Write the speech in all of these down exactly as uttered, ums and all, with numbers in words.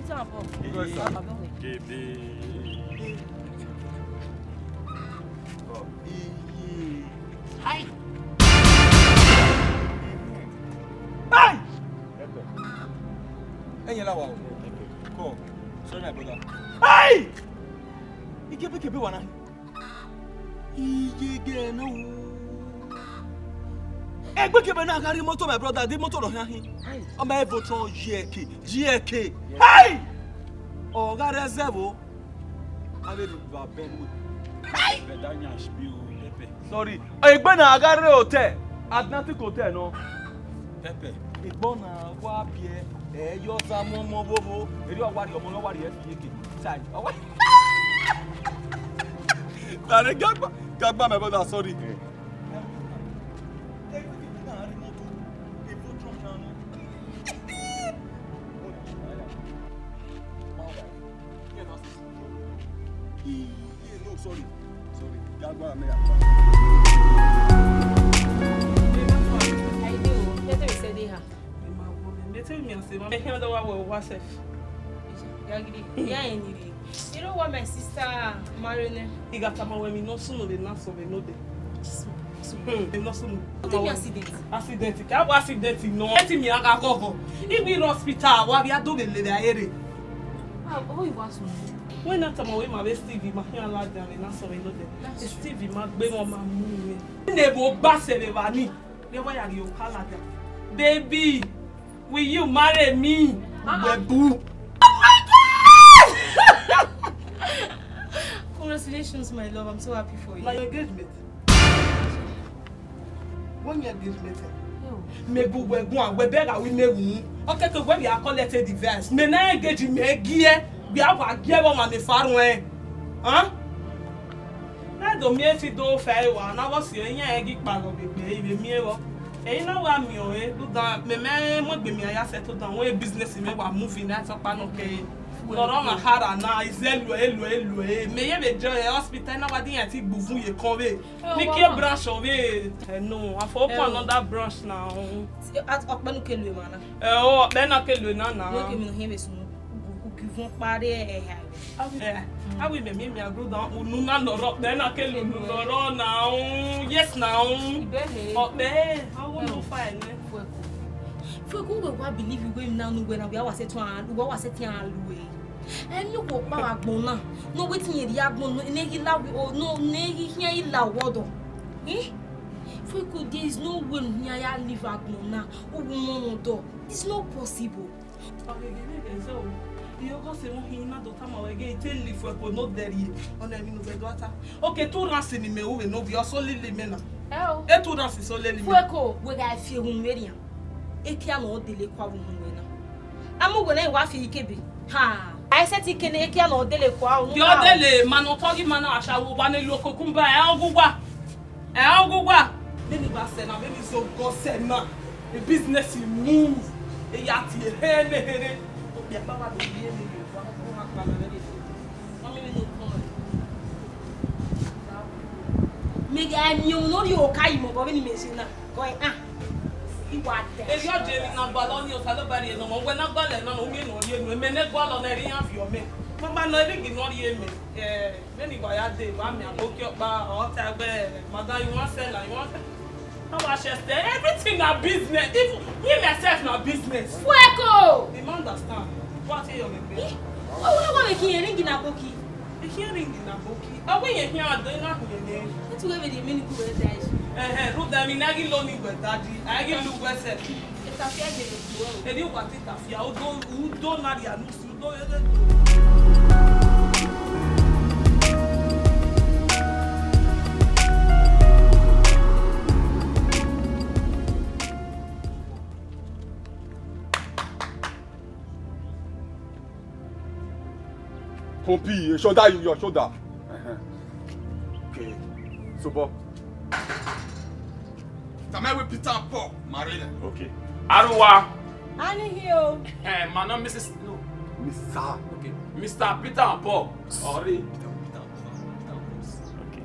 Tambo. Iye. Baba we. Kebe. Iye. Hai. Hai. Ẹyẹn la wa o. Kọ. Sorry, my brother. Hai. Ikebe kebe wa na. Iye gẹ na o. Egbe kebe na gha rrie moto, my brother, de moto nọ hian hin. Ọ ma evo tọn yeke, yeke. Hai! Ọ gha rre ẹzẹ vbo? Avbe ne va bẹ we. Bẹda yan shbi o, Pepe. Sorry. Egbe na gha rre hotel, Atlantic Hotel nọ. Pepe. Egbe na wa biẹ, ẹ yọ za mọmọ vbovbo, erriọ ọ wa rhie ọmọ ne ọ wa rhie fi yeke. Chai, ọ wa. Dare gagba, gagba, my brother, sorry. No, sorry. Sorry. Gagba, me ya. How you doing? Better we say they have. Ẹ ma wọlẹ, mẹ te miẹn ọse mwa, mẹ khian da wa wẹ owa sef. Ya gidi, ya eni re. You know what my sister marry nẹ? I gha tama wẹ emwi ne ọ sunu vbe na sẹ vbe nodẹ. Hmm, emwi ne ọ sunu. What do you mean accident? Accident, ke a wa accident nọ. Ẹ te miẹn a gha ghọghọ. Igbe rre hospital, wa vbe a do vbe lele a rre. Ah, oh, you want to. Wẹ na tama wẹ ma vbe Steve ma khian ladian vbe na sẹ vbe nodẹ. Steve ma gbe mwẹ, ọ ma mu mwẹ. Ne vbe ogba sẹ vbe evba ni. Vbe wa ya rhie okpia ladian. Baby, will you marry me? Mama. Wẹ bu. Oh my God! Congratulations, my love. I'm so happy for you. Na your engagement. Wẹ yan engagement. Yo. Mẹ bu wẹ guan, wẹ bẹghe wẹ mẹ wu. Ọ kẹkẹ wẹ vbe a collect a device. Mẹ na engage mẹ giẹ, vbe a wa giẹ vbe ọmwa ne fa ruẹn. Hàn? Na do miẹn fi do fa ẹre wa, na vbọ si iran ghi kpalọ vbe egbe, I vbe miẹn vbọ. Ẹre na wa miẹn ọre, rhunmwuda mẹ mẹ mu egbe mẹ ya settle down, wẹ business mẹ wa move in, na tọkpa nọ kẹ. Nọrọ ọmwa hara na, izẹ luẹ, luẹ, luẹ. Mẹ ye vbe jọ hospital na wa di iran ti gbuvun ye kọn vbe. Ni kie branch ọ vbe. Eh, no, I for open another branch now. Ọkpẹn nu ke lu emwa na. Eh, o, ọkpẹn na ke lu na na. Wẹ ke mi no hiẹn vbe sunu. Ugivun kpare ẹha. Eh, a wi mẹ miẹn mẹ agro da unu na nọrọ, ọkpẹn na ke lu unu nọrọ na. Yes na. Ọkpẹn, I want to find. Fueko, wẹ wa believe wẹ na nu wẹ na, wẹ wa sẹ tọn, wẹ wa sẹ tian lu e. Ẹni okhuo kpa vbe agbọn na, ne ọ wẹ te irẹn rhie agbọn ne ghi la, ne ghi khian i la vbe ọdọ. Eh? Fueko, there is no way ne iran ya leave agbọn na, u wu mwẹ ọmwa ọdọ. It's not possible. Ọ ghe ghe vbe ẹzọ o, I ọgọ sẹ emwi hin na do tama wẹ ghe I te leave Fueko ne odẹ rhie, ọna emwi ne u vbe do ta. Okay, two rands ni mẹ ru vbe ne ovbi ọse lele mẹ na. Ẹ o. E two rands so lele mẹ. Fueko, wẹ gha fi ehunmwu vbe rian. Ekia ne ọ dele kua vbe uhunmwu na. Ama uwẹ na wa fi ikebe. Ha. A i sẹtin kene ekia ne ọ dele kua, unu. Ọ dele, ma ne ọ tọ ghi ma na ashawo, wa ne lu okukumba, ẹ ọghe uwa. Ẹ ọghe uwa. Vbene I gba sẹ na, vbene I zẹ obọ sẹ na, e business move, e ya tie ehe ne ehe rre. Okpia kpa wa do ye ne wa ko ma kpa na vbe. Mẹ gha miẹn unu ne ọ rhie oka yi mẹ obọ vbene imẹ zẹ na, gọ ẹn an, I wa da. Erriọ je emwi na gualọ ni, Osanobua rhie ne ọmọ, wẹ na gualọ nọ, u miẹn ne ọ rhie nuẹn, mẹ ne gualọ ne ẹre iran viọ mẹ. Mama nọ, erriọ ghi ne ọ rhie mẹ. Eh, vbene I wa ya dee, wa miẹn aboki ọkpa, ọ ta ẹgbẹ, madam, you wan sell am, you wan sell. How I shall say, everything na business. Even me myself na business. Fueko! You no understand. What is your name? Eh, why, why, why making a ring in a boki? Making a ring in a boki. Are we here, here, doing nothing in there? That's where we dey make good advice. Eh, eh, look, I mean, I get lonely with daddy. I get look where self. It's a fair game. Eri wa ti tafia, u do, u do na ria nusu, u do ere do. Pump your shoulder, your shoulder. Uh-huh. Okay. So, Bob. Tama wẹ Peter and Paul marry them. Okay. Aruwa. Ani hi o. Eh, my name Missus No. Mister. Okay. Mister Peter and Paul. Ori. Peter, Peter, Peter, Peter and Paul. Okay.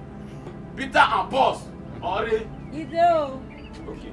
Peter and Paul. Ori. Ide o. Okay.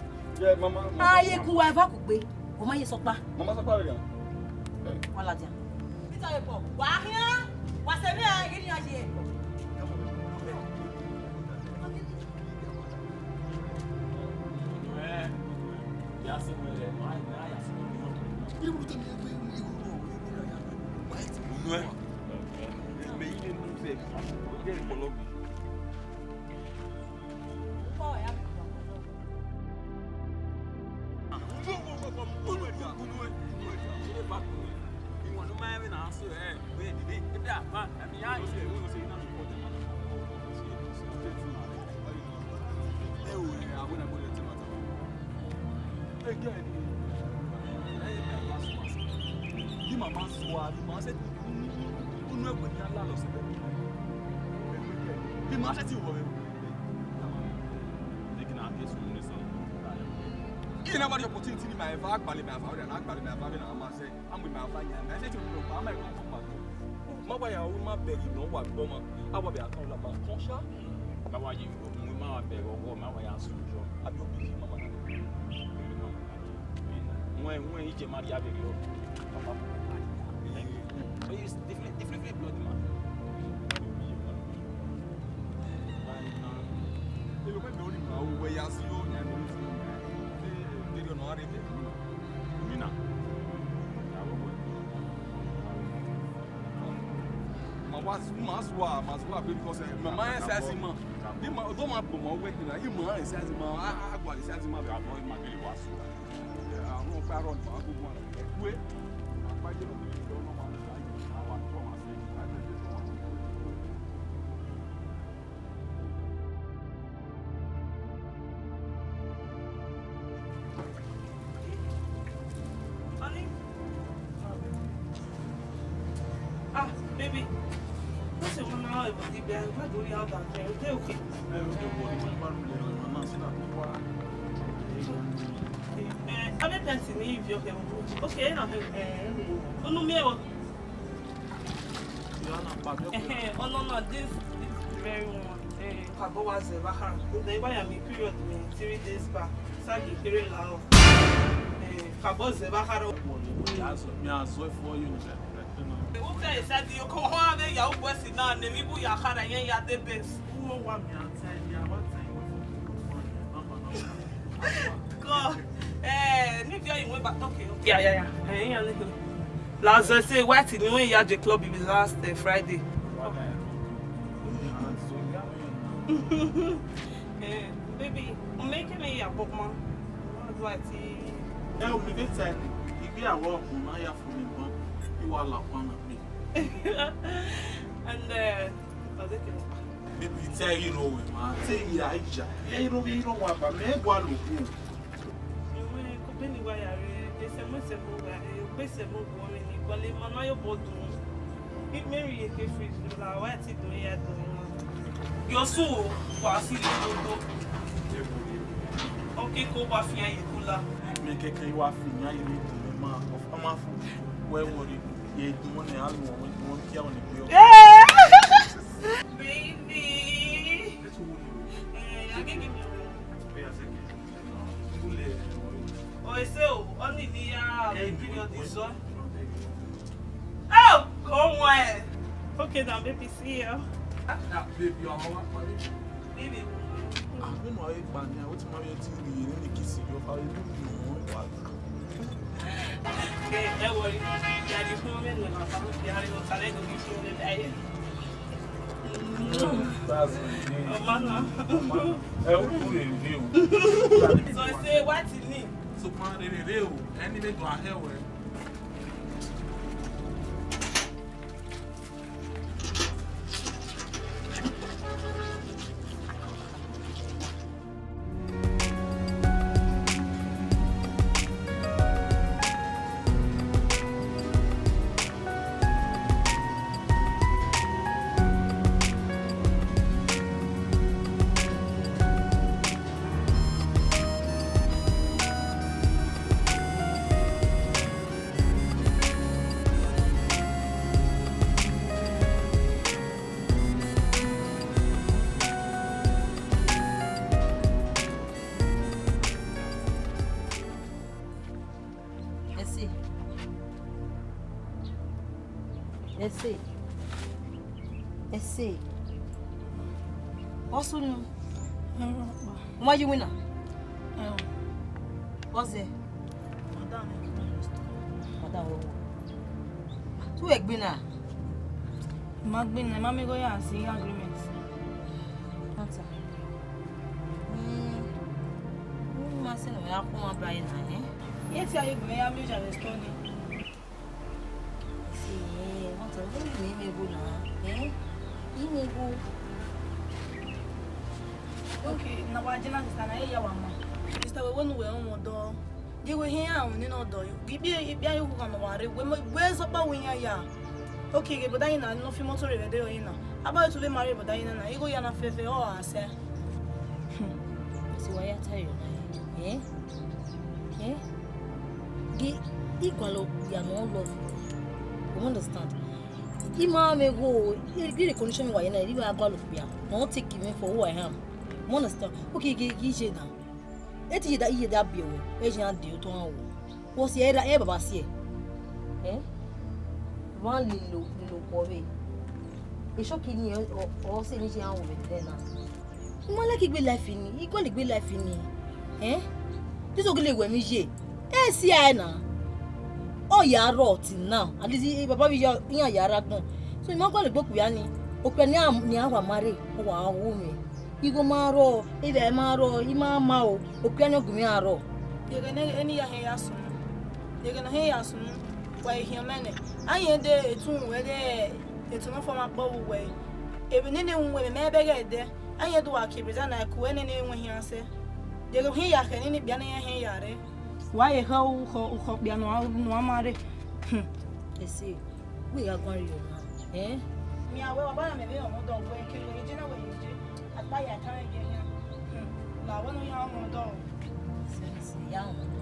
Yeah, mama, mama. Aye ku wa eva ku gbe. Wo ma ye sọkpa. Mama sọkpa vbe gha. Wa ladian. Peter ye bọ. Wa khian. Wa sẹ vbe a ghi ni a ye. Di mama sua, di mama sẹ, unu ẹgbẹ ni a la lọ sẹ. Di mama sẹ ti wọ vbe. Iye na wa the opportunity ni ma eva gbalẹ ma eva, na gbalẹ ma eva vbe na ma sẹ. Amu ma fa yan, ma se ti ru ba ma ko ko ma ko. Ma wa ya u ma bẹghe nọ wa gbọ ma. A wa bẹghe akọn la ba kọn sha. Ma wa ye mu ma wa bẹghe ọgọ ma wa ya su jọ. Abi obi fi ma ma. Wẹn wẹn ije ma ria bẹghe ọ. Papa. But you different different blood man. Elo me me oni ma u we ya si o nya me si. Video no are ke. Mina. Ma wa ma sua ma sua because eh, ma ma size ma. Di ma do ma bo ma we kina. I ma size ma a a gua size ma be avoid ma be wa su. Àwọn ọgbà rọ ni ma gbogbo wọn. Ẹkú ẹ. Àpájẹ ló ń lọ náà wà ní àwọn àtúwọ̀n wá sí. Honey? Ah, baby. What's your mama? How about the guy? Why do we have that? Are you okay? Eh, how many times in the evening? Okay, okay, now. Unu miẹn vbọ? Ẹhẹn, ọ nọ na, this, this very one. Eh, Kabo wa zẹ vbe akhara. Rhunmwuda iwa ya miẹn period mwẹ three days back. Sagi kere la ọ. Eh, Kabo zẹ vbe akhara. Mi a zọ fọ you. Uka esa di yo ko ho ave ya ugbo si na ne mi bu ya khara yen ya de base. Uwo wa mi a tẹ ya, wa tẹ iwe fọ. God. Eh, ni vi oyi wẹn ba, okay, okay. Ya, ya, ya. Eh, ya le. Lazarus say, "Why till you ya je club be last, eh, Friday?" Eh, baby, u make me ya bok man. Why till— Ẹ o, mi vbe ta ẹre, igbe awọ ọkpọn na ya fo mi gbọn, I wa la ọkpa na gbe. And, eh, Baby, te I ghi rre owẹ ma, te I ghi ra iya. I ghi rre owẹ, I ghi rre owa ba, mẹ gualọ okhuo. Ẹwẹn, kọpeni wa ya rre, esẹmọ esẹmọ wa rre, okpọ esẹmọ guọmwi ni, gualọ ima na ya obọ dun. Mary ye ke fridge la, wa ti dun ya dun ima. Yo su, wa si le dodo. Okeke wa fian ye kula. Mẹ kẹkẹ I wa fian ye ne dun ima, ọfọma fu, wẹ worry, ye dun ne a lu ọmọ, dun kia ọni gbe. Baby. Eh, I can give you. Oh, I say, oh, only the, uh, period is on. Oh, oh, why? Okay, now, baby, see you. Ah, baby, I'm all about it. Baby. Ah, mi ma ye pa ni, a o ti ma ye ti ri, ni kiss you, fa, you know, what? Okay, don't worry. Daddy, come in, my papa. Daddy, what's a little bit. That's my name. Ọmọ náà. Ọmọ náà. Ẹ ó kú rè rè o. So I say, what you need? So, pa rè rè rè o. Ẹni lè dùn ahẹ́ wẹ̀. Ẹse. Ẹse. Ẹse. Ọ sunu. Ẹrọ ọkpa. Ọ ma ye iwinna? Ẹrọ. Ọ zẹ? Madam, madam, wo. Tu ẹgbin na. Ma gbin na, ma mi go ya si agreement. Anta. Mm. Mm, ma sẹ ne ọ ya khuọnmwi ba ẹre na, eh? Iran te a ye gu mwẹ ya miẹn oya vbe store ni. Ẹse, eh, anta, vbene I miẹn igho na, eh? I miẹn igho. Okay, na wa je na sister na, e ya wa ma. Sister, wẹ wẹ ne uwẹ rọnmwẹ ọdọ. Gie wẹ hia iran ru nene ọdọ yo. Ghe ikpia, ikpia ye okhuo khan ne ọ wa rre, wẹ ma, wẹ zọkpa wẹ iran ya. Okay, ghe brother yi na ne ọ fi imoto rre vbe ẹdẹ ọre na. Aba tu vbe ma rre brother yi na na, igho ya na fẹfẹ, ọ gha sẹ. Hmm. Ẹse, wa ya ta ẹre na, eh? Eh? Ghe, I gualọ okpia ne ọ love you. You understand? I ma mwẹ igho, i, i re condition wa ye na, I wa gualọ okpia. No take me for who I am. You understand? Okay, ghe, ghe iye na. E te iye da, iye da biẹ wẹ, e je iran de otọ iran wo. Wẹ si ẹre, ẹ baba si ẹe. Eh? Wa lele, lele okhuo vbe. Esọki ni ọ, ọ sẹ emwi iye iran wo vbe ẹdẹ na. I ma like igbe life ni, I gualọ igbe life ni. Eh? This ogele wẹ emwi iye. E si ẹe na. Ọ ya rrọọ till now. At least, eh, baba vbe iye iran ya rre agbọn. So, I ma gualọ egbe okpia ni. Okpia ni a, ni a wa ma rre, ọ wa wu mwẹ. Igho ma rrọọ, ivbi ma rrọọ, I ma ma o, okpia ni ọ gu mwẹ a rrọọ. Deghẹ ne eni ya hẹn ya sunu. Deghẹ ne ọ hẹn ya sunu, wa ehiọn mẹ nẹ. A yan de etu wẹ de etu ne ọfọma kpọ vbe uwẹ. Emwi nene wu wẹ mẹ bẹghe ẹdẹ. A yan do wa ke brother na ku ẹnene wẹ hian sẹ. Deghẹ u hẹn ya khẹ nene okpia ne iran hẹn ya rre. Wa ye khẹ ukhọ, ukhọ okpia ne uwa, ne uwa ma rre. Hmm. Ẹse. Wẹ gha guan rrie ọna, eh? Miẹn wẹ, wa ba na mẹ vbe rọnmwẹ ọdọ wẹ, ke wẹ ye je na wẹ ye je, akpa ya kan ye yan. Hmm. La wẹ ne u ya rọnmwẹ ọdọ. Sẹ, sẹ, ya rọnmwẹ ọdọ.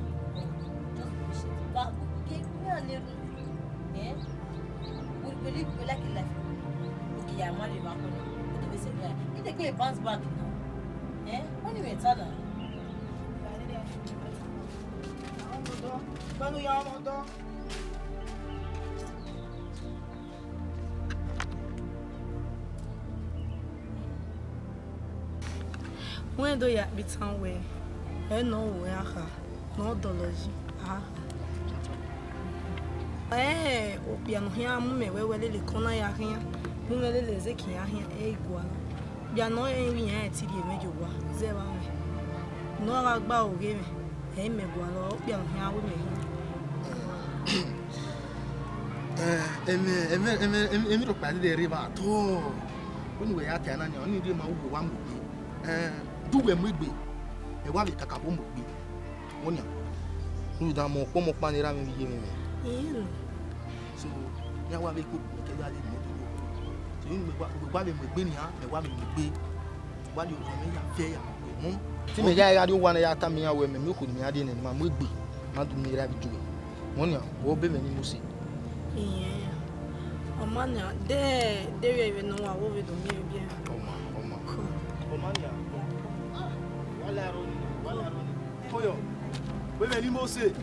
Just be patient. Wa, ke, ke, me a le ru. Eh? We, we live, we like a life. Okay, ya marry ma ko na. O to be say, yeah. He dey go bounce back now. Eh? What do you mean, tell her? Ba ne u ya rọnmwẹ ọdọ. Wẹ do ya kpitan wẹ, ẹ nọ wẹ a kha, ne ọ dọlọ yi, a kha. Ẹẹn, okpia ne ọ khian mu mẹ wẹ, wẹ lele ekọn na ya khian, mu mwẹ lele Ezeki ya khian, ẹ i gualọ. Okpia ne ọ rẹn vbe iran ẹtin rhie mwẹ ye owa, zẹ vbe amwẹ. Ne ọ gha gba oghe mwẹ, ẹ i mẹ gualọ, okpia ne ọ khian ru mẹ khian. Eh, ẹmwẹ, ẹmwẹ, ẹmwẹ, ẹmwẹ, ẹmwẹ rhọkpa dede rre evba at all. Wẹ ne uwẹ ya ta na nian, ọnii rhie ma uwẹ wa mu egbe. Eh, du uwẹ mu egbe, ẹ wa vbe kakabọ mu egbe. Wẹ nian, rhunmwuda mẹ ọkpọmọkpa ne erha mwẹ vbe iye mwẹ. Iran. So, iran wa vbe koko, mẹ kẹ ya vbe mu egbe. So, mẹ wa, mẹ wa vbe mu egbe nian, mẹ wa vbe mu egbe. Wa rhie owa mwẹ ya viẹ ya mu egbe. Te imẹ ya gha rhie owa ne ya tama iran wẹ, mẹ miẹn okhuo ne imẹ ya rhie nẹ, ne ima mu egbe, ma do miẹn erha vbe ijuẹ. Wẹ nian, wẹ obọ mwẹ ne Mosi. Iran. Ọ ma nian, de, de vbe vbe ne uwa wo vbe do miẹn vbe iran. Ọ ma, ọ ma. Ọ ma nian. Ah, wa la aro ni, wa la aro ni. Koyọ, wẹ vbe ne Mosi.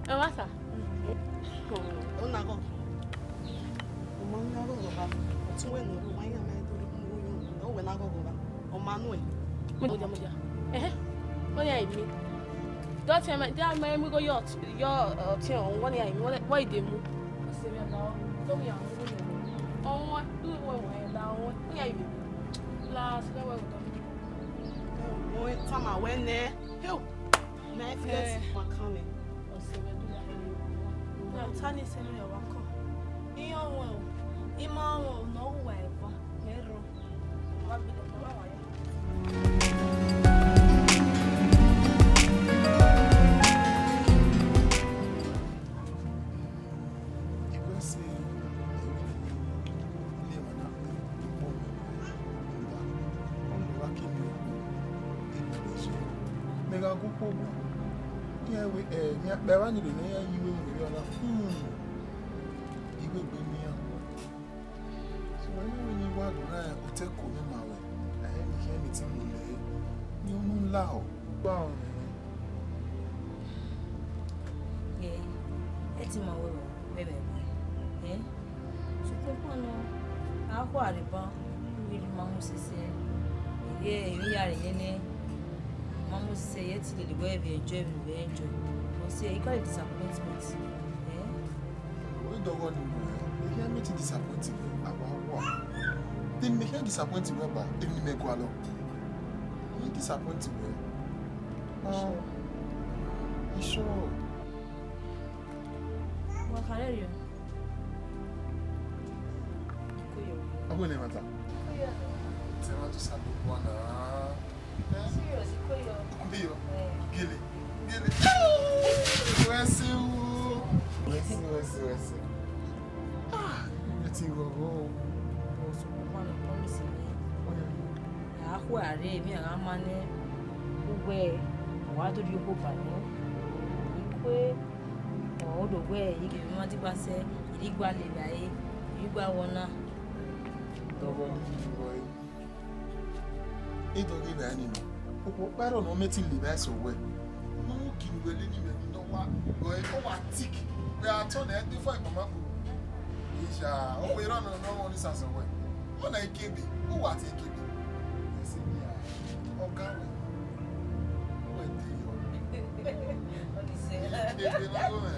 Ẹ wa sa. Ọ na gọ. Ọ ma na gọ gọ ba. Ọtẹn wẹ ne ọ ma ya ma do ri mu yo. Ọ wẹ na gọ gọ ba. Ọ ma nuẹn. Mo ja, mo ja. Ẹhẹ. Ọ ya emi. Dọtiẹn mẹ, da mẹ mu igho yọ, yọ ọtiẹn, ọ wọ ne ya emi, wọ ide mu. Ọ sẹ vbe na, do mu ya mu igho yọ. Ọ wọ, du wọ wọ da wọ. Ọ ya emi. La, sẹ vbe wọ da. Ọ tama wẹ nẹ. Heo. Na evidence wa kan mẹ. Ọ sẹ vbe du ya. Na ta ni sẹ ne ya wa kan. Iyan wẹ o. Ima wẹ o, nọ wa eva. Mẹ rọ. Mẹ gha gu ukpogba, iran wẹ, eh, mẹ akpẹ vba ni rre ne iran yi iwe vberriọ na, hmm, iwe egbe ne iran. So, ẹmwẹ ne I wa do rẹn otọ ẹko mwẹ ma ruẹ, ẹhẹn, ne I khian ne I te mu lẹ, ne unu la ọ. Gba ọnrẹn. Ẹ, ẹ ti ma wẹ vbe ẹmwẹ ruẹ, ẹ? Sokpan nọ, a khua rre ban, u ghi ma mu sẹsẹ. Ẹ, emwi ya rre nene, ma mu sẹsẹ, ẹ ti lele wẹ vbe enjoy, vbe enjoy. Ọ sẹ, I call it disappointment. Ẹ? Wẹ dọghọ ni wẹ, I khian mẹ te disappoint wẹ, a wa wa. Te mẹ khian disappoint wẹ ba, emwi ne mẹ gualọ. I disappoint wẹ. Ọ, I sure. Wa khare rriọ. Ọ wẹ ne ẹmwata. Te ẹmwata sa do bua na. Serious, ikoyo. Ikoyo. Eh. Gele. Gele. Wẹ se o. Wẹ se, wẹ se, wẹ se. Ah, ẹ ti ghọghọ o. Ọ sokpan, ọ ma nọ promise me. Ọya. A khue a rre, emwi a gha ma nẹ. Uwẹ, wa do rhie okhuo ba nẹ. Ikue, ọ do wẹ, I gele emwa digba sẹ, I rhie igba lele ẹre, I rhie igba wọ na. Dọghọ. Edọghe vbe ẹrinmwi, okhuo ọkpa ẹrọ ne ọ mẹ te lele ẹse owẹ. Ne u gele uwẹ lele imẹ ni nọ wa, ọ wa tik, wẹ a tọn nẹ ẹgbẹfua igbọma ko. Isha, ọ wẹ erha nọ nọ ni sasa owẹ. Ọ na ikebe, u wa te ikebe. Ẹse ni a, ọga wẹ. Ọ wẹ te yọ. Ikebe na gọ mẹ.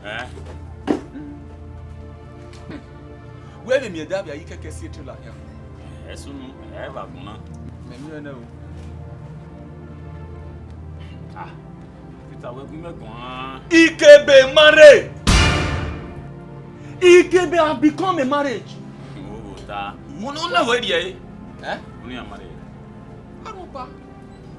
Eh? Wẹ vbe miẹn davbe a ye kẹkẹ si etrela khian? Ẹ sunu, ẹ vbe agbọn na. Mẹ miẹn nẹ o. Ah, Peter, wẹ gu mẹ guan. Ikebe marry. Ikebe have become a marriage. Wo ta. Mo no na wẹ rhie. Eh? Mo ni a marry. Arọba.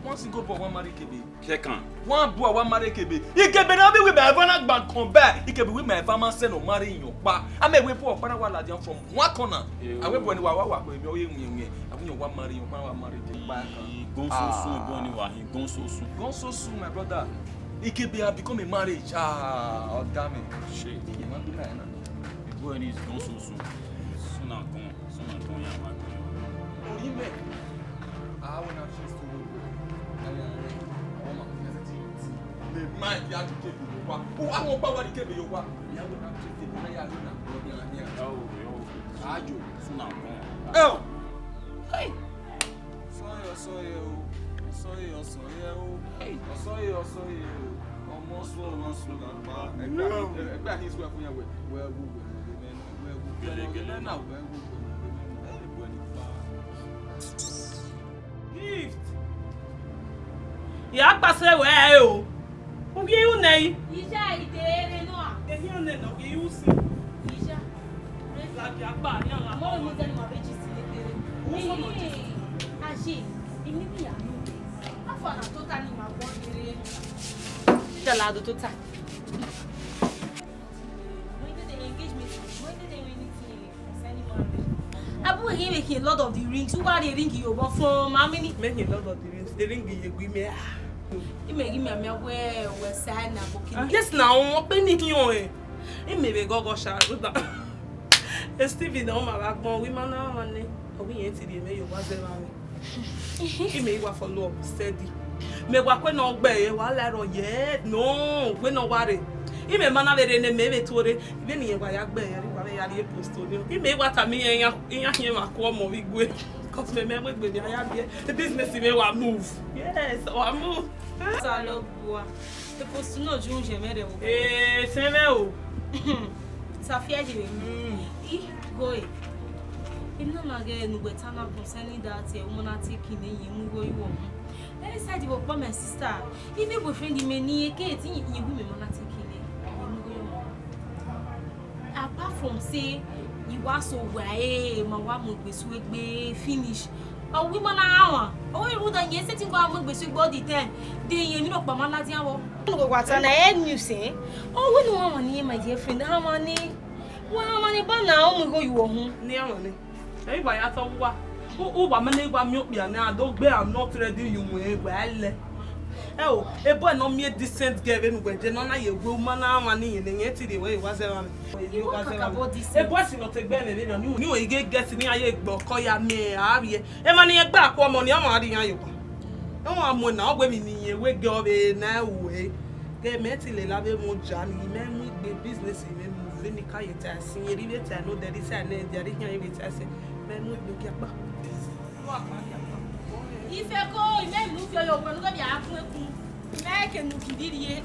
One single boy wa marry Ikebe. Second. One boy wa marry Ikebe. Ikebe na bi wi ma eva na gba kan ba. Ikebe wi ma eva ma sẹ ne ọ marry iyẹn ọkpa. A mẹ wẹ boy ọkpa na wa ladian from one corner. Yo. A wẹ boy ni wa wa wa kpe mi ọ ye wiẹn wiẹn. A wẹ iyẹn wa marry, iyẹn ọkpa na wa marry Ikebe. Gone so soon, boy ni wa hin, gone so soon. Gone so soon, my brother. Ikebe have become a marriage. Ah, oh damn it. Shit. Iye ma gbe na na. Boy ni is gone so soon. Soon and gone. Soon and gone, ya ma gone. Orí mẹ. Ah, when I choose to go. Mẹ ma ya to Ikebe yo wa. O wa wọn pa wa ni Ikebe yo wa. Ya when I choose to go, na ya lo na. Yo, yo. Ajo. Soon and gone. Oh. Hey. Ọsọye, ọsọye o, ọsọye, ọsọye o. Hey. Ọsọye, ọsọye o. Ọmọ sọ, ọmọ sọ, dàgbà. Ẹgbẹ́, ẹgbẹ́ àti ìṣúra fún yẹn wẹ̀. Wẹ̀ wù, wẹ̀ wù, wẹ̀ wù, wẹ̀ wù, wẹ̀ wù, wẹ̀ wù, wẹ̀ wù, wẹ̀ wù, wẹ̀ wù, wẹ̀ wù, wẹ̀ wù. Gift. Ya kpasẹ wẹ o. U vbe ru nẹ yi? Ija, ide ere nọ a? Ehian nẹ nọ, u vbe ru si? Ija. Ladian gba, iran la. Mo mu dẹni ma vbe ji si lekere. Wo fo nọ ji si? Aye, emi ni ya nu. Afa na tota ni ma gbọn kere. Ija la do tota. Mo ide de engagement, mo ide de anything. Abu he make a lot of the rings. Who are the ring you bought from? How many? Make a lot of the rings. The ring you give me. He make me a mere where we sign a booking. Yes, now, what penny can you? He may be go go sha. E Steven na ọ ma vbe agbọn, wẹ ima na mwa nẹ, ọ wẹ irẹn ti rhie mwẹ ye owa zẹ vbe amwẹ. Imẹ i wa follow up steady. Mẹ wa kue ne ọ gbe ẹre, wa la ẹrọ ye, no, wẹ ne ọ wa rre. Imẹ ma na vbe rre ne mẹ vbe tuorre, vbene irẹn wa ya gbe ẹre, wa vbe ya rrie post ni. Imẹ i wa tama iran, iran, iran khian emwa ku ọmọ vbe igue. 'Cause mẹ, mẹ mu egbe mẹ a ya biẹ, the business mẹ wa move. Yes, wa move. Salọbua. Epost nọ ju yẹn mwẹ rẹ vbe. Eh, sẹ mwẹ o. Safia ye vbe mu. Mm. I go e. Ina na ghe ne uwẹ ta na concerning that, eh, woman na take in, eh, mu igho yu ọmọ. Eh, side vbe ọkpa, my sister. Even boyfriend mẹ ni, eh, ke ti yin, yin wi mẹ ma na take in, eh, mu igho yu ọmọ. Apart from say, I wa so wa, eh, ma wa mu egbe su egbe finish. Ọ wi ma na rhan. Ọ wi rhunmwuda yẹn, sẹtin wa mu egbe su egbe all the time. De yẹn, emwi rhọkpa ma ladian vbọ. Unu wa ta na, eh, news, eh? Ọ wi ne uwa mwa ni, my dear friend, a mwa ni. Wa mwa ni ba na, ọ mu igho yu ọhun. Ne a mwa ni. Ẹ i wa ya tọ uwa. U, uwa ma ne wa miẹn okpia na, do gbe, I'm not ready, you win, wa lẹ. Ẹ o, e boy ne ọ miẹn decent girl vbene uwẹ je, ne ọ na ye wẹ u ma na mwa ni yẹn, ne irẹn ti rhie wẹ ye owa zẹ vbe amwẹ. Iwọ kaka body decent. E boy si ne ọ te gbe ẹmwẹ vbene ni, ni o i ghe get ni a ye gbe ọkọ ya miẹn a vbiẹ. Emwa ne irẹn gbe akhuọmọ ni, ọmwa rhie iran ye owa. Ọmwa mu na, ọ wẹ emwi ne irẹn wẹ gẹ ọ vbe na ru ẹre. Ghe mẹ ti lele avbe emwa oja ni, mẹ mu igbe business mwẹ mu vbene I ka ye ta sin, eri vbe ta nodẹ, eri ta nẹdia, eri khian vbe ta sin, mẹ mu igbe giakpa. Ifẹko, imẹ unu fi ọyọ wẹ ne u ghẹ vbe a gun ekun. Imẹ ke nu kiri rrie.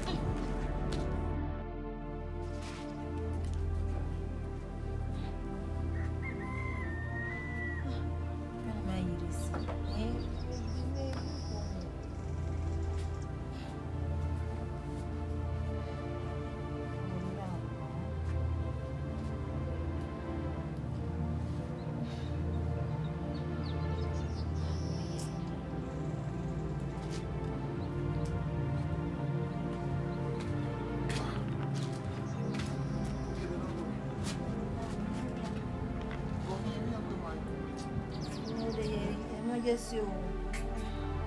Emergency o.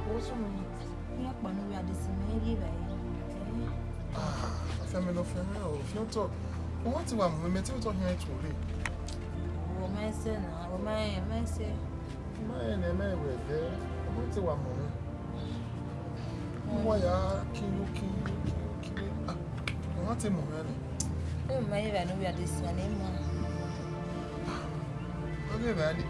Wo sunu. Iran kpa ne uwẹ a de si mẹ rri evbare. Ah, afianma ne ọ fian mwẹ o, fian otọ. Ọ wa te wa mu mwẹ, mẹ te otọ khian tuorre. Ọ ma ẹsẹ na, ọ ma ẹ, ma ẹsẹ. Ma ẹ nẹ, ma ẹ wẹ ẹdẹ, ọ wa te wa mu mwẹ. Ọ wa ya kiyo, kiyo, kiyo, kiyo. Ah, ọ wa te mu mwẹ nẹ. Ẹ ma ẹ vbe ne uwẹ a de si a ne ma. Ah, ọ ghe vbe a de.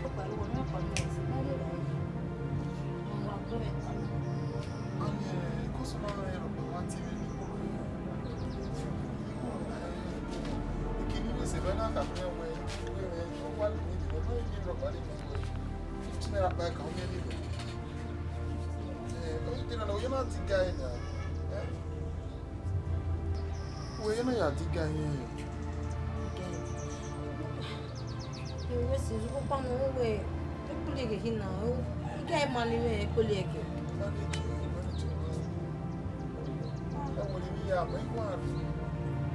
Fifty naira bag, how many? Eh, oh, you know, you're not the guy now. Eh? Well, you know, you're the guy here. Wẹ si zugbo kpa nọ wẹ, ekpele ghe na, iga ima ni mwẹ ekpele ẹgẹ. Àmọ́ iwẹ a rre,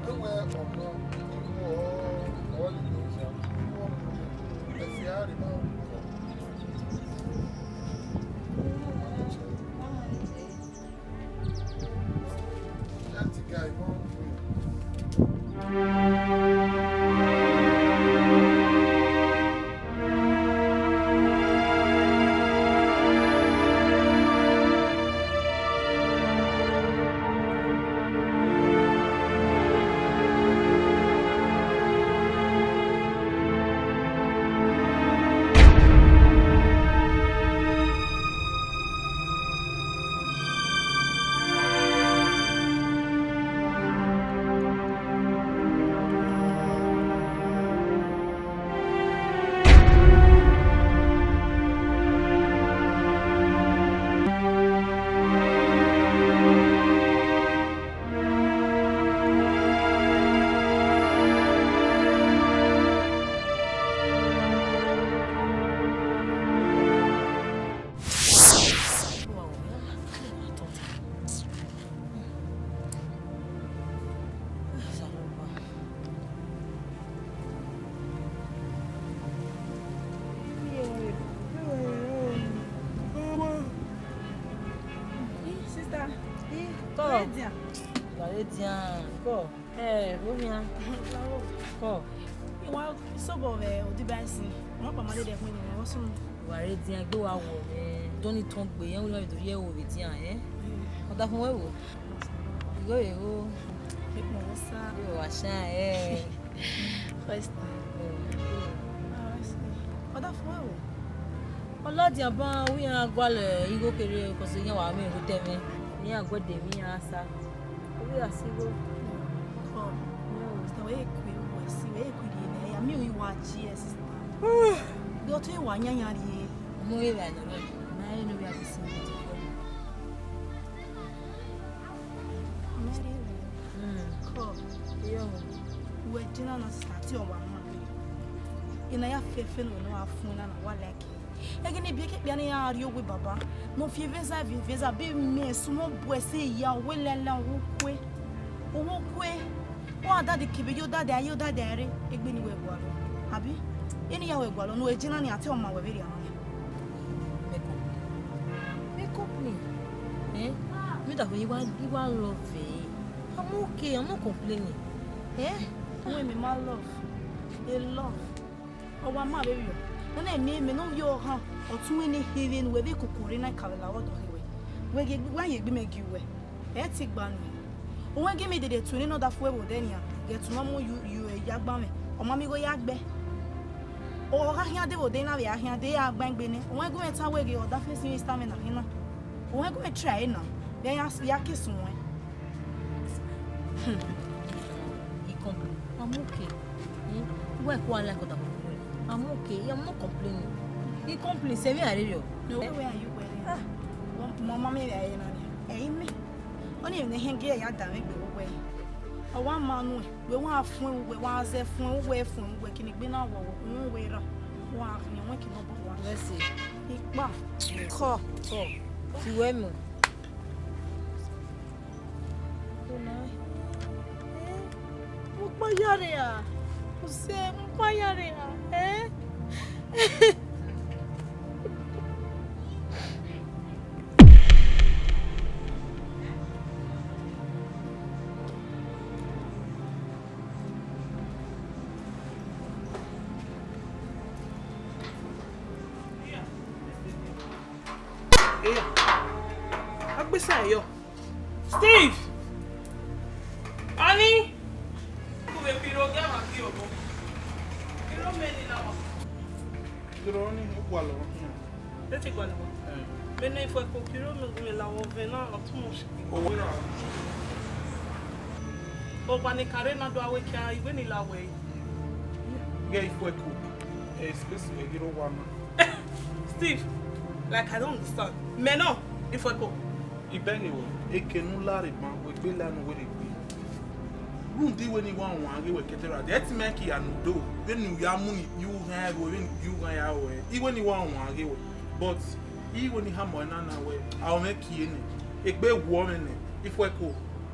ẹ wẹ ọmọ, iwọ ọ lele osa, iwọ mu ẹse a rre ma ọkọ. That guy, man. Sister, kọ. Gare dian, kọ. Ẹ, wo hian. Kọ. Iwa sobọ vbe odiba esi. Wọn kpa ma dede ẹkun ni wọn sunu. Wa rre dian, egbe wa wọ mwẹ. Dọni tọn gbe, yẹn wẹ do rhie ẹvbo vbe dian, ẹ? Ọdafẹn wẹ wo? Igho rre ho. Ekpo wo sa. Igho wa shan, ẹ. First time. Oh. Ah, I see. Ọdafẹn wẹ wo? Ọlọdian ban, wẹ iran gualọ igho kherhe, cause iran wa mwẹ ero tẹmwẹ. Iran guẹdẹ emwi iran sa. Ovbi a si igho. Kọ. Sister, wẹ ku iwu wẹ si, wẹ ku iye nẹ, ya miẹn uwa tie, sister. Ghe ọtẹn wa yanyan rrie. Ọmọ ghe vbe a nọ rẹ, ma rẹn ne ovbi a ghi si igho. Mary, kọ. Iyo. Wẹ jena na, sister, te ọ wa ma. Ena ya fẹfẹ ne uwẹ ne ọ wa fun na, na wa like. Ẹghẹ ne biẹ ke kpia ne iran rrie owe baba, ne ọ fi eveza, fi eveza, be mẹ sumọ bu ẹse ya, wẹ lala, wẹ ukue, wẹ ukue. Wa dade kevbe ye odade, a ye odade a rre, egbe ne wẹ gualọ, abi? Eni ya wẹ gualọ, ne uwẹ jena ni, a te ọ ma wẹ vberriọ na. Mẹ complain. Mẹ complain. Eh? Me that way, you want, you want love, eh? I'm okay, I'm not complaining. Eh? Wẹ mẹ ma love, a love. Ọ wa ma vberriọ. Nana, mẹ, mẹ ne ọ ye ọhan, ọtẹn wẹ ne kherhe ne uwẹ vbe koko rre na, ka vbe la ọdọ khe wẹ. Wẹ ghe, wa ye egbe mẹ gie uwẹ. Ẹ te gba nuẹn. Uwẹ gie mẹ dede tue nene ọdafẹn vbe odẹ nian, ghẹ tuma mu yu, yu, ẹ, ya gba mwẹ. Ọ ma miẹn igho ya gbe. Ọ gha khian de vbe odẹ na, vbe a khian de, a gba egbe nẹ. Uwẹ gie mẹ ta wẹ ghe ọdafẹn si Easter mwẹ na khin na. Uwẹ gie mẹ try na, vbe ya, ya ke sun uwẹ. Hmm. He complain. I'm okay. Hmm? Why you are like that? I'm okay. I'm not complaining. He complain. Say me, I really. No, where are you going? Ah. Mama, me, I, I, I, me. Ọni emwi ne hẹn gie ya danmwẹ egbe vbe uwẹ. Ọ wa ma nuẹn, wẹ wa fun uwẹ, wa zẹ fun uwẹ, fun uwẹ, kini gbe na wọ wọ, fun uwẹ ra. Wa khian wẹ kini ọbọ wa. Let's see. Ikpa. Kọ, kọ. Ti wẹ mu. Una. Eh? Mo pa ya re a. Mo se, mo pa ya re a. Eh? Eya, agbesa yọ. Steve! Honey! Kuvbe piro gẹ ma ki obo. Piro mẹ ni na wa. Piro ni gualọ. Ẹ ti gualọ. Eh. Mẹ ne ifuẹko piro mẹ gu mẹ la wọ vẹ na, ọ too much. Owo na. Ọgba ne kare na do a wẹ kia, iwẹ ni la wẹ. Ghe ifuẹko. Eh, space vbe ghi ro wa na. Steve, like, I don't understand. Mẹ nọ, ifuẹko. I bẹghe wẹ, eke ne u la rre ban, wẹ gbe la ne u wẹ rre gbe. Rhunmwuda iwẹ ni wa wan ghe wẹ kẹtẹ ra, de ẹtin mẹ ki ya ne u do, vbene u ya mu ni, yu ghan ya ru, vbene yu ghan ya ru, iwẹ ni wa wan ghe wẹ. But iwẹ ni hama ọna na wẹ, a mwẹ kie nẹ, egbe wọ mwẹ nẹ, ifuẹko.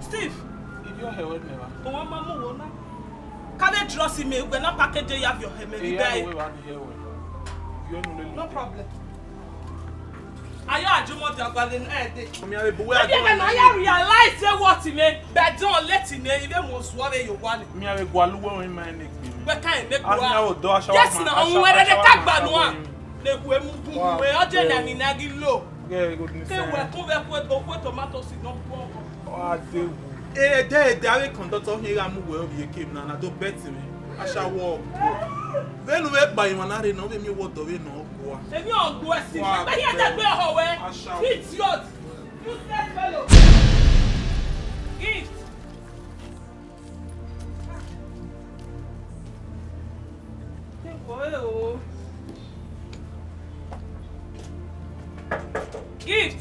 Steve, ivbi ọhẹ wẹ nẹ wa? Owa ma mu wo na. Ka vbe drọsi mẹ, wẹ na package ya vbe ọhẹ mẹ vbe ibe ẹre. Uwẹ wa ni hẹ wẹ. Ivbi ọhẹ nu lele. No problem. Ayo ajumọ dia gualọ ne ẹdẹ. Mi ave bu wẹ. Ebi ẹgbẹ na ya realize say what me, but don't let me, even mo zuọ vbe yo wa ni. Mi ave gualọ uwẹ ma ne gbe. Wẹ ka eme gua. Ani awo do aṣa. Yes, na ohun wẹrẹ de ka gba nu a. Ne gue mu gun mu e, ọjọ na mi na gi lo. Ke wẹ kun vbe ku okue tomato si nọ guọ. Wa de wu. Ẹdẹ ẹdẹ avbe conductor hin gha mu wẹ ovbi ekem na, na do bet me. Aṣa wọ. Vbene u vbe kpa emwa na rre nọ, u vbe miẹn owọdọ vbene ọ gua. Emwi ọ gua ẹsi, vbe hiẹn dẹgbe ọhọ wẹ. Aṣa wọ. Idiot. Useless fellow. Gift. Gift.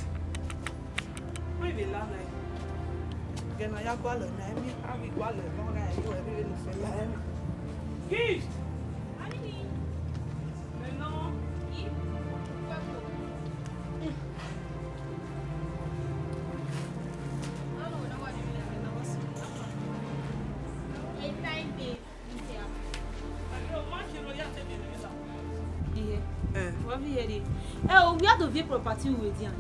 Who be la na? Gẹ na ya gualọ na, emi a ghi gualọ ẹmwẹ ọghe ẹre, ẹre vbene u fẹ la ẹmwẹ. Gift. Iye. Eh. Wa vbe iye rrie. Ẹ o, wia do viọ property uwẹ dia.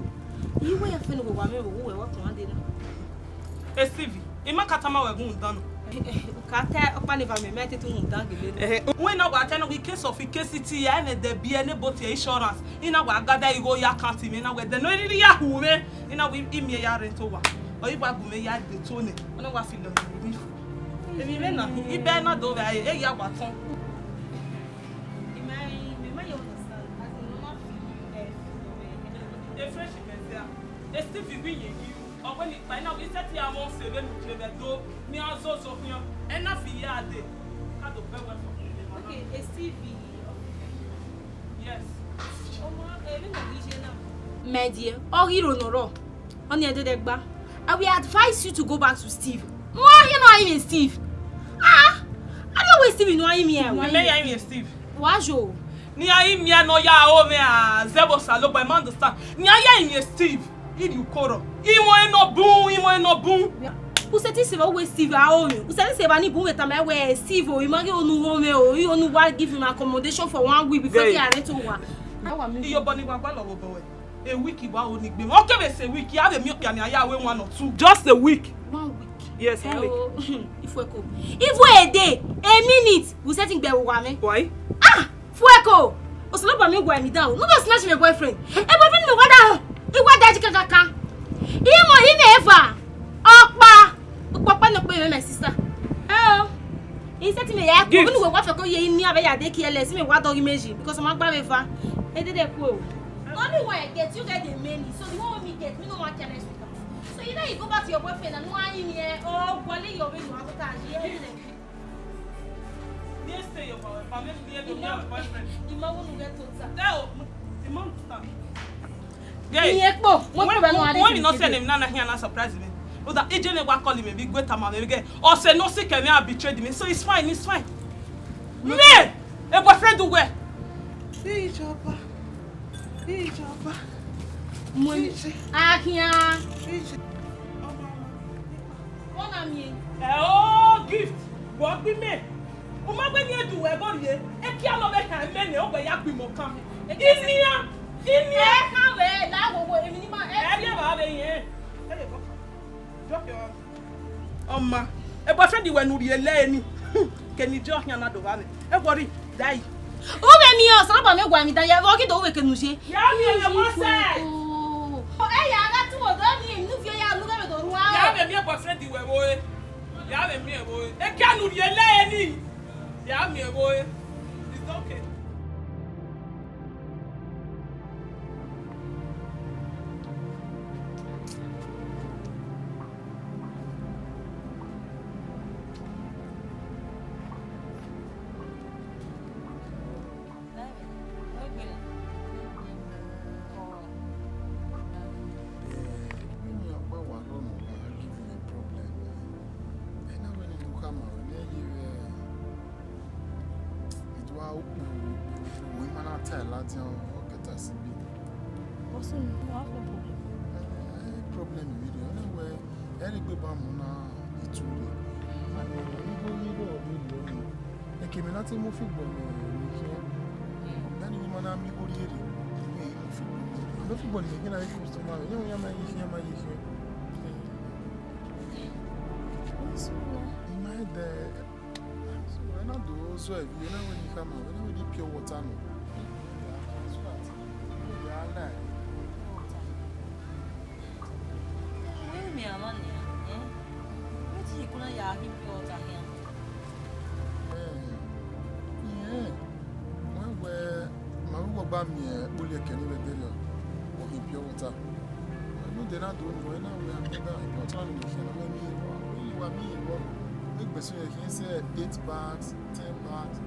Iye wẹ ya fẹ ne uwẹ wa mwẹ vbe uwẹ wa tọn dee na. Steve, I ma ka tama wẹ gun dan nọ. Ka ta ọkpa ne eva mẹ, mẹ tete unu dan gele. Wẹ na wa ta na, we case of case ti ya, ẹmwẹ dẹ biẹ ne boat insurance. I na wa gada igho ya account mẹ, I na wẹ dẹ nọ, I rhirhi ya hu mwẹ. I na wẹ I miẹn ya rent owa. Ọ i wa gu mwẹ ya de to nẹ. Ọ na wa feel ọ ni. Emwi mwẹ na, I bẹ na do vbe e ya wa tọn. I ma, I ma understand. As in, normal feel, eh, feel, eh, eh, friendship is there. Eh, Steve, we ye you. Ọ wẹ ne I kpa, I na wẹ I sẹtin ya mwẹ ọse vbene u je vbe do, ne iran zozo khian. Ena fi ya dee. Ka do bẹ wẹ fọ. Okay, eh, Steve. Yes. Ọmọ, eh, vbene ọ ghi ye na. My dear, ọ ghi roro nọ rọ. Ọni ẹdẹdẹ gba. I will advise you to go back to Steve. Why you not even Steve? Ah, I don't waste Steve in one year. Ni mẹ ya yin Steve. Wa yo. Ne a i miẹn ne ọ ya ro mwẹ a zẹ vbe Osanobua, I ma understand. Ne a ya yin Steve, iri ukoro. Imọ enọ bun, imọ enọ bun. U sẹtin sẹ evba wẹ Steve a ro mwẹ. U sẹtin sẹ evba ni bun vbe tama wẹ Steve o, I ma ghi onu ro mwẹ o, I onu wa give him accommodation for one week before he rent owa. Iyobọ ni wa gualọ vbe obọ wẹ. A week wa o ni gbe. Ọ kevbe sẹ week, a vbe miẹn okpia ni a ya ru one or two. Just a week. One week. Yes, one week. Ẹ o, Ifueko. Even a day, a minute, u sẹtin gbe vbe owa mwẹ. Why? Ah! Fueko! Osanobua miẹn uwa emwi dan o. No go snatch my boyfriend. E boyfriend mi wa da, I wa da ji kakaka. Imọ ine eva. Ọkpa. Ukpọkpa nọ kpe mwẹ, my sister. Ẹ o. I sẹtin mẹ ya ku. Gift. Vbene uwẹ wa fẹ ko ye inian vbe ya de careless, mẹ wa dọghe imẹ yi, because ọ ma gba vbe eva. Edede ku o. Only one I get, you get the many. So the one wey me get, me no wan careless with am. So either you go back to your boyfriend and no wan yin mwẹ, or wale your way, you have to carry. Yes, say your boyfriend. Maybe you have a boyfriend. Ima wo nu get to ta. No, the man stand. Iye kpo, mo kpo bẹ no ade. When you not send him, na na here na surprise me. Oda ije ne wa call me, be great am, me get. Or say no, sick me, I betrayed me. So it's fine, it's fine. Me, a boyfriend do well. Ìjọba. Ìjọba. Mo ni. Ahia. Ìjọba. Ọ na miẹn. Ẹ o, Gift, wọ gbe mẹ. U ma gbe ni edu wẹ ẹbọ rhie. Ekia nọ vbe khan mẹ nẹ, ọ wẹ ya gbe imọ kan. Inia, inia. Ẹ khan wẹ Ẹ la wo wo, emwi ni ma, ẹ, ẹ rhie evba vbe irẹn. Ẹ lè bọ. Drop your, ọma. E boyfriend wẹ ne u rhie lẹ ni. Kẹ ne I jọ khian na do vba mwẹ. Ẹ wọrri, dai. U vbe miẹn Osanobua miẹn guan emwi dan ya, vbe ọ ghi do ru vbe kẹ ne u ye? Ya miẹn vbe wọ sẹ. Oh. Ẹ ya gha tu odọ ni, ne u viọ ya lu vbe do rua. Ya vbe miẹn boyfriend wẹ vbe ore. Ya vbe miẹn vbe ore. Ekia ne u rhie lẹ ni. Ya miẹn vbe ore. It's okay. Eh, vbene ọkpa wa rrọọ nọ, ọ gha give you a problem. Ẹ na wẹ ne I do khama ruẹ, ne ẹ ye vbe, I do a ukpu, ukpu, ukpu, ima na ta ladian, ọ kẹta si bi. Ọsẹ, no, I have no problem. Eh, problem vbe rre, ọ na wẹ, ẹ rhie egbe ba mu na itu rre. And, eh, igho ni rrọọ vbe rriọ ni. Eke mẹ na te mu figbọ ne, ne I khian. Dani ima na miẹn igho rhie rre, I mu figbọ. I mu figbọ ne I khian na ghe customer, iran, iran ma ye khian, ma ye khian. Ima ẹdẹ, so, ẹ na do zọ ẹvbi, ẹ na wẹ ne I khama, ẹ na wẹ ne pure water nọ. So that, ya la. Wẹ miẹn ọmwa nian, eh? Wẹ te I ku na ya ghi pure water khian? Eh, irẹn, wẹ wẹ, ma vbe uwẹ gba miẹn ekpoli ẹkẹ ni vbe ẹdẹrriọ, ọ ghi pure water. Ẹmwẹ de na do nọ, ẹ na wẹ, a miẹn da, pure water ni wẹ khian, wẹ miẹn eruo, wẹ miẹn eruo. Egbe eso yẹn khian sẹ eight bags, ten bags.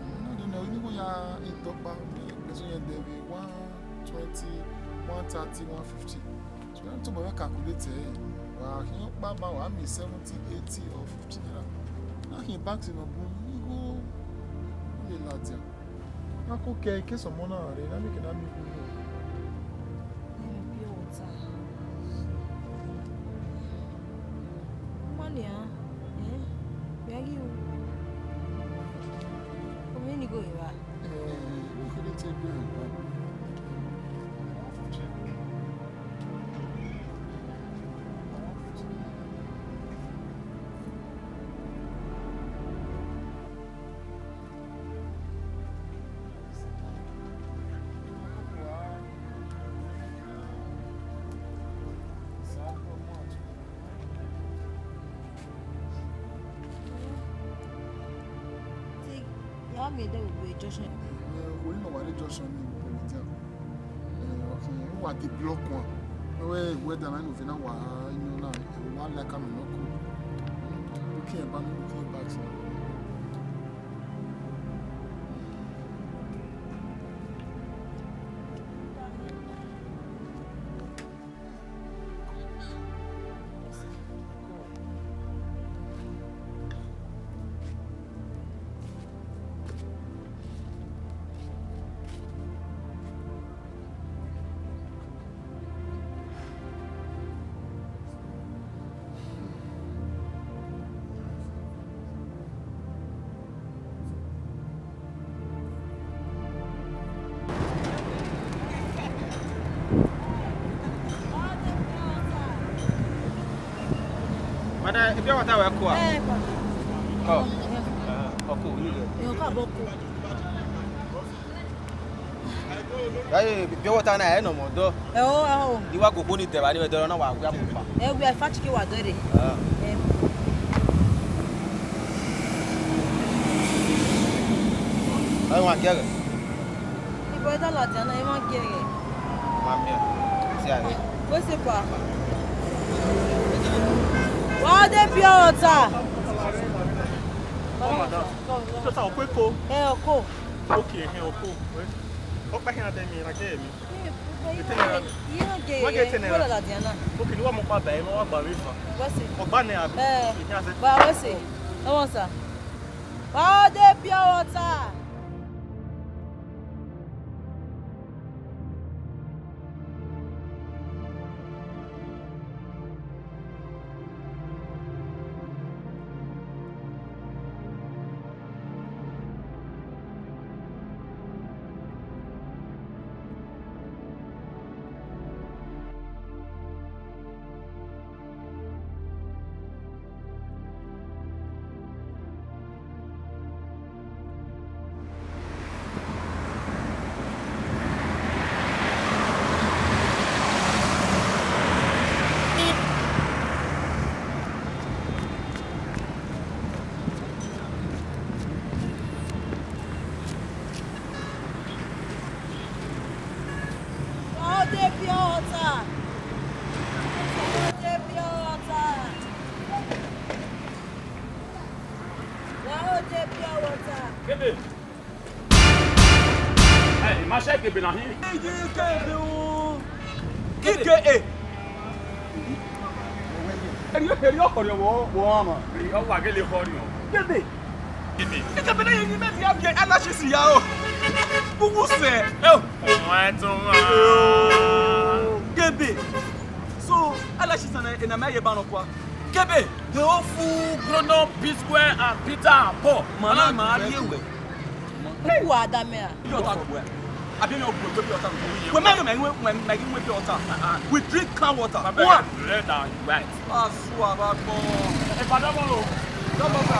Ẹmwẹ na do nọ, eni igho ya etọ ọkpa, egbe eso yẹn dẹ vbe one twenty, one thirty, one fifty. So, iran tobọ mwẹ calculate ẹre, wa khian ọkpa ba, wa miẹn seventy, eighty or fifty naira. Na khian bags nọ bun, igho, ọ ye ladian. Na ko kẹ ike sọmọ na rre, na miẹn ke na miẹn igho nọ. Pure water. Ọmwa nian, eh? Mẹ ghi ru. Ọ mwẹ ni igho evba. Eh, u kere te egbe rẹ gba. Ya miẹn ẹdẹ vbe junction. Eh, wẹ ne ọ wa rre junction ni, vbe Providial. Eh, okay, u wa de block one. Wẹ weather na, ne ovbi na wa inu na, wa like am no cool. Looking back, looking back. Madam, pure water wẹ kua? Eh, pa. Ọ. Eh. Eh, ọkọ, you there? Eh, ọkọ abọ kọ. Aye, pure water na, ẹ nọ mọ dọ. Ẹ o, ẹ o. Di wa gogbo ni dẹvba ni vbe dọrọ na wa wia mu pa. Ẹ wia ifa chike wa dọre. Ah. Ẹ. Ẹ wa kẹrẹ. Ibo ẹ da ladian na, ẹ ma gie ẹghẹ. Ma miẹn. Si a re. Wẹ sẹ pa. Wa de pure water. Come on, madam. Come, come. Just a quick call. Ẹ, ọkọ. Okay, ẹhẹn, ọkọ. Ọkpa khian dẹ mi, na kẹ mi. Ete naira. Iye na ge. Wa ge ete naira. Wẹ ladian na. Okay, ni wa mu kpa ba, ma wa gba vbe fa. Wẹ sẹ. Ọgba nẹ abi? Ẹ. Iye na sẹ. Ba wẹ sẹ. Ẹ wọn sa. Wa de pure water. Take pure water. Take pure water. Wa o take pure water. Kebe. Ẹ, ma sẹ Kebe na hin. Kebe o. Kebe. Eri, eri ọkọ rẹ wọ, wọ ama. Eri ọkọ gele khọ rẹ. Kebe. Kebe. Kebe na ye ni mẹ dia biẹ ala si si ya o. Uwu sẹ. Ẹ o. Ọmọ ẹ tún wá. Kebe. So, ala si sana ena mẹ ye ba nọ kua. Kebe. The whole full grown up P Square and Peter and Paul. Ma na ma ye wẹ. Uwa da mẹ a. Pure water no well. Abi mi o gbe pure water no. We make me we we make we pure water. We drink can water. One. Red and white. Asu aba gbọn. Ẹ padà bọ̀ o. Dọ́kítọ̀ sà.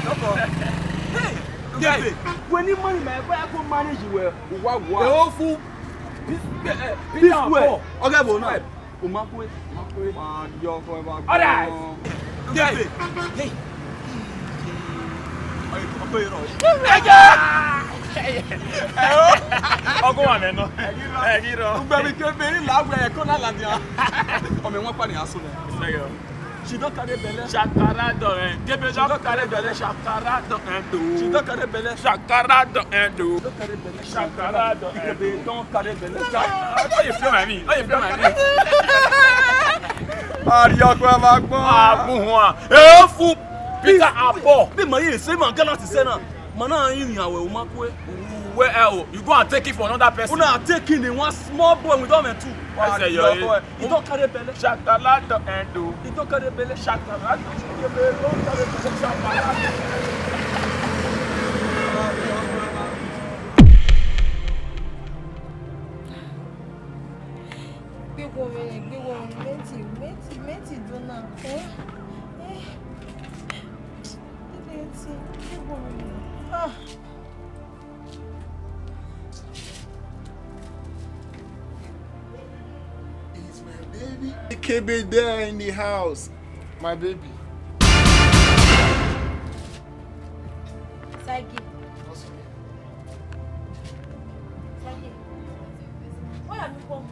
Dọ́kítọ̀. Hey, Kebe. When you marry my wife, I go manage you well. Uwa uwa. The whole full P-, eh, P Square. Ọgẹ bo na. Umakwe. Umakwe. Ma yọ ọkọ ẹ ba gbọn. All right. Kebe. Hey. Ọyẹ, ọkọ yẹn rọ. Ọgọ wa mẹ nọ. Ẹ ghi rọ. Ẹ ghi rọ. Ugbẹn mi Kebe, ila wẹ ẹko na ladian. Ọmọ wọn pa ni aso nẹ. Sẹgẹ. She don carry belle. Shakara don end. Kebe don carry belle. Shakara don end o. She don carry belle. Shakara don end o. Don carry belle. Shakara don end o. Kebe don carry belle. How you feel, my me? How you feel, my me? Ari ọkọ ẹ ma gbọn. Agbọn huan. Efu Peter Abọ. Bí màá yẹ ṣe máa gánà ti sẹ́ náà. Màá náà yín ìrìn àwẹ̀ o máa kú ẹ. Where else? You go and take it for another person. Una take in one small boy with all men too. Ẹsẹ̀ yọ ẹ. He don carry belle. Shakara don end o. He don carry belle. Shakara don carry belle. Shakara don. Gbígbó mi ni, gbígbó mi, méjì, méjì, méjì dúná. Eh? Eh? Méjì, gbígbó mi ni. Ah. It's my baby. Kebe there in the house. My baby. Saiki. Saiki. Where have you come?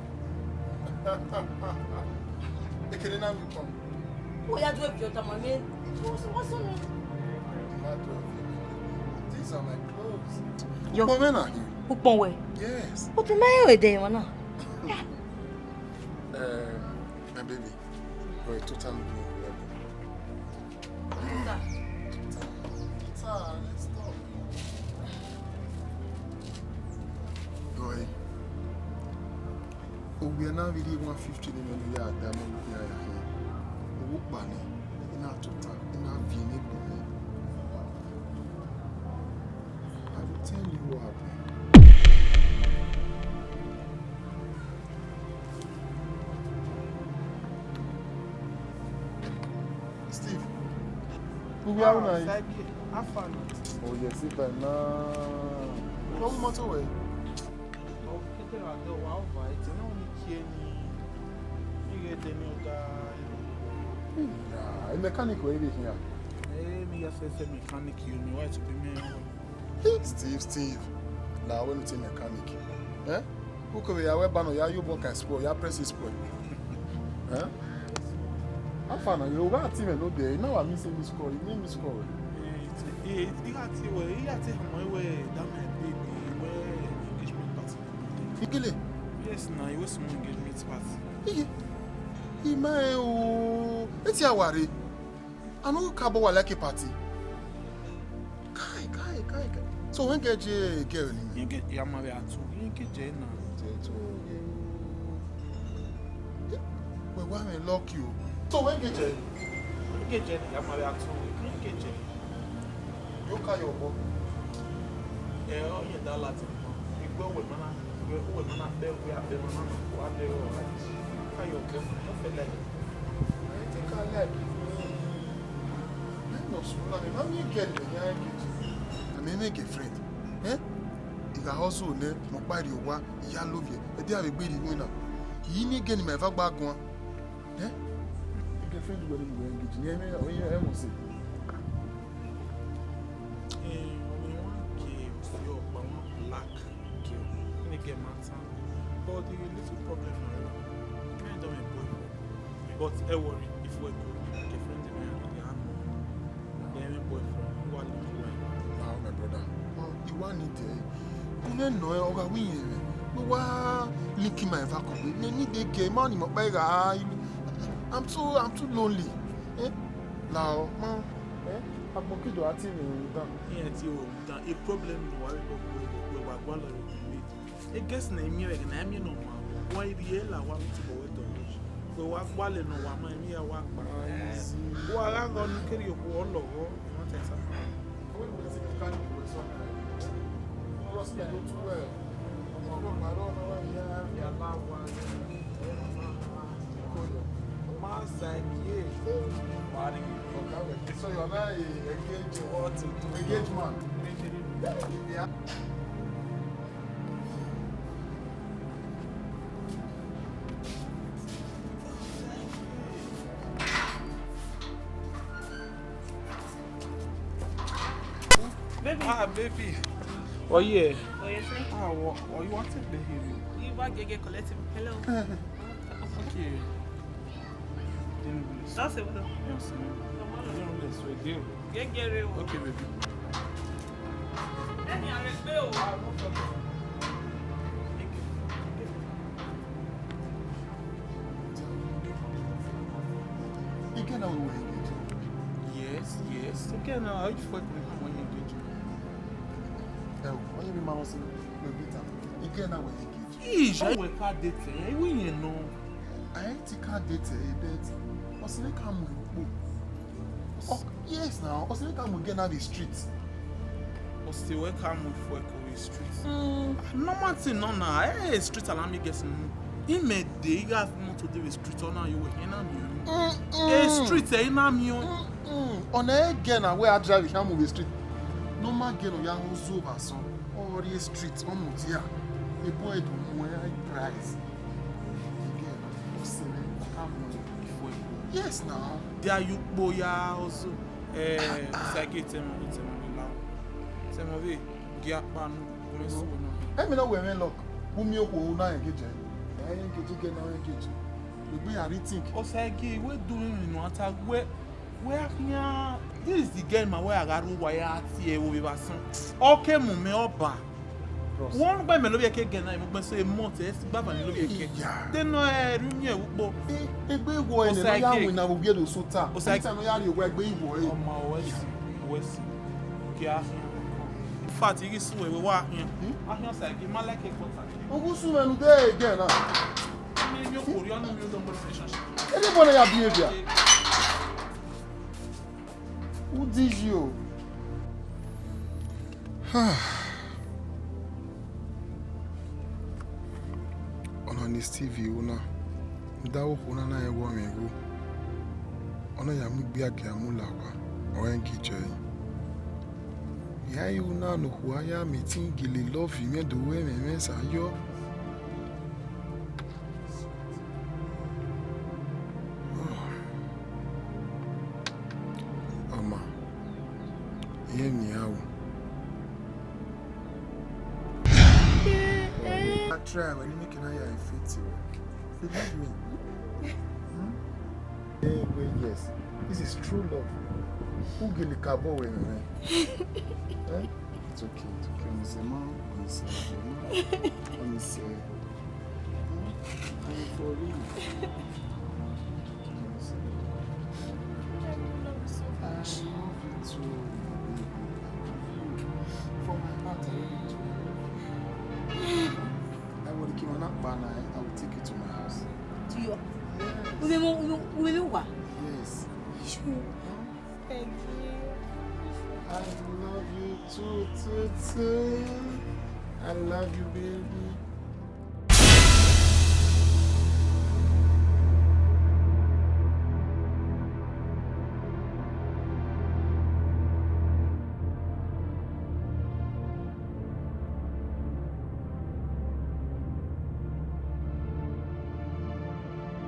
Ekene na mi come. Who ya do if your tamame? What's, what's on? These are my clothes. Yo. Ukpọn mwẹ na hin. Ukpọn wẹ? Yes. Ukpọn mwẹ yo ede wọn na. Eh, my baby, you're a total blue. Total. Total, let's talk. Boy. Ovbi ẹre na vbe rhie one fifty ne imẹ ne ya da mẹ vbe ya ya hẹ. Owo kpa nẹ, I na tota, I na viẹ ne egbe nẹ. I will tell you what happened. Steve, who we are now? How far now? Oh, yes, if I now. What motor way? Ọ kẹkẹ ra dẹ wa ọva ẹtẹ na ni kie ni, ighẹ ẹdẹ ni ọga. Iya, e mechanic wẹ rre khian? Eh, mi ya sẹsẹ mechanic yo, mi wa to be me. Steve, Steve, na wẹ ne u te mechanic. Eh? Uko vbe ya wẹ ba nọ ya yo obọ kan spur, ya press spur. Eh? Afa na yo gha ti mwẹ no de, na wa miss miss call, miss call. Eh, I gha ti wẹ, I gha ti hama wẹ that my baby, wẹ engagement party. Ikele? Yes, na, it was my engagement party. Iye. Ima e o. Eti aware. Anu ka bọ wa like party. Kai, kai, kai, kai. So when get je girl ni? Yẹn ke ya ma vbe atu. Yẹn ke je na. Je to ye. Wẹ wa me lucky o. So when get je? Yẹn ke je ya ma vbe atu. Yẹn ke je. Yo ka yo bo. Ẹ, ọ yẹn da lati mọ. Igbe owẹ ma na, igbe owẹ ma na bẹ, wẹ a bẹ ma na, wa bẹ, wa ka yo ke, mo fẹ like. I think I like you. Let us run. I mean, you get me, I get you. I mean, make a friend. Eh? I got hustle ne, mo buy you one, ya love you. E dia we gbe ri wina. Yi ni get ni ma va gba guan. Eh? Girlfriend wẹ ni wẹ engage ni, ẹ mẹ, ọ yẹ ẹ mọ se. Eh, ọmọ wọn ke fi ọgba wọn black girl. Ni girl ma tan. But the little problem na, me and my boyfriend. But ẹ worry, if we go, girlfriend me and the hand. Then my boyfriend, who are looking like? Now, my brother, you want it, eh? You don't know, eh, ọgha wẹ iyẹn mwẹ. No wa link my vacuum. Me need the game, man, my bag, ah, I'm too, I'm too lonely. Eh? Now, man, eh? Agbọn ke do ati mi dan. Iran ti o dan. A problem no wa go go go wa gua lọ. E girls na emi ẹghẹ na emi nọ ma. Wa iri la wa mi ti bọ wẹ dọ. Wẹ wa gbalẹ nọ wa ma emi ya wa gba. Wa gha gọ ni kere okhuo ọ lọghọ. Ẹ ma ta ẹsa. So you are now a engaged, what, engaged man? Yeah. Baby. Ah, baby. Oh, yeah. Oh, yes, sir. Ah, what, what you want to be here? You want to get collective. Hello. Okay. That's it. Yes, sir. Come on. Gẹ́gẹ́rẹ́ o. Okay, baby. Ẹni ààrẹ gbé o. Ike na we were engage. Yes, yes. Ike na, how you fuck me when you engage? Ẹ o, onye bi ma wọn si, we beat am. Ike na we engage. Ije, we ka date, eh, we yen no. I ain't ka date, eh, but ọsẹ ka mu ukpo. Oh, yes now, ọsẹ ka mu girl na vbe street. Ọsẹ wẹ ka mu fue ko vbe street. Mm. Normal thing nọ na, eh, street ala mi get mu. Imẹ de, I gha mu to de vbe street, ọ na yo wẹ, ẹ na miẹn. Mm, mm. Eh, street, eh, ẹ na miẹn. Mm, mm. Ọna ẹ girl na wẹ a drive, I mu vbe street. Normal girl nọ ya ho zo vbe asọn. Ọ rrie street, ọ mu dia. Ebo ẹdun mu ẹ price. Girl, ọsẹ mwẹ, ọ ka mu ẹ. Yes now. Dia ye ukpo ya ọzọ. Eh, Osage, tẹmwẹ, tẹmwẹ vbe la. Tẹmwẹ vbe gie akpa nu, wẹ so na. Emi na wẹ mwẹ luck. Umi okhuo na engage. Ẹ engage, girl na engage. Egbe ya rethink. Osage, wẹ do emwi ne a ta wẹ, wẹ a khian, this is the girl ma wẹ a gha rre uwa ya tie ẹvbo vbe evba sọn. Ọ ke mu mẹ ọba. Bros. Wọ́n gbẹ́ mẹ́ ló yẹ kẹ́ gẹ̀ náà, mo gbẹ́ sọ emọ tẹ ẹ sì gbàgbà ní ló yẹ kẹ́. Iya. Dé nọ ẹ rí mi ẹ̀ wúgbó. E, egbe wọ ẹnẹ nọ ya Osage. Win na wo biẹ do sota. Osage. Ita nọ ya ri owa egbe iwọ ẹ. Ọmọ ọwẹ si, ọwẹ si. Kí a hian. In fact, igi sùn ẹ̀wẹ̀ wá hian. Hmm? A hian Osage, má lẹ́kẹ̀ kọ́ta. Ogun sùn mẹnu dé again na. Mi, mi ò kò rí ọ̀nà mi ò dán bọ́ relationship. Ẹ dẹ́ bọ́ na ya behavior. Who did you? Ọna ni Steve ru na, da okhuo na na rẹn wọ mwẹ igho, ọ na ya mu igbe agia mu la owa, ọ rẹn ghi jẹ ẹre. Ya ru na ne okhuo a ya miẹn ẹtin gele love mwẹ do ru ẹmwẹ mwẹ sa yọ. Ọma, irẹn ne iran ru. I try, wẹ ne I make na ya fit you. Believe me. Hmm? Eh, well, yes. This is true love. Who gele ka bọ wẹ nẹ? Eh? It's okay, it's okay. Honestly, ma, honestly, ma, honestly. Hmm? I'm for real. Honestly. I love you too, baby. I love you. From my heart, I love you too. I will keep on that banner. I will take you to my house. To your, yes. Uwe mo, uwe, uwe mo wa? Yes. Sure. Thank you. I love you too, too, too. I love you, baby.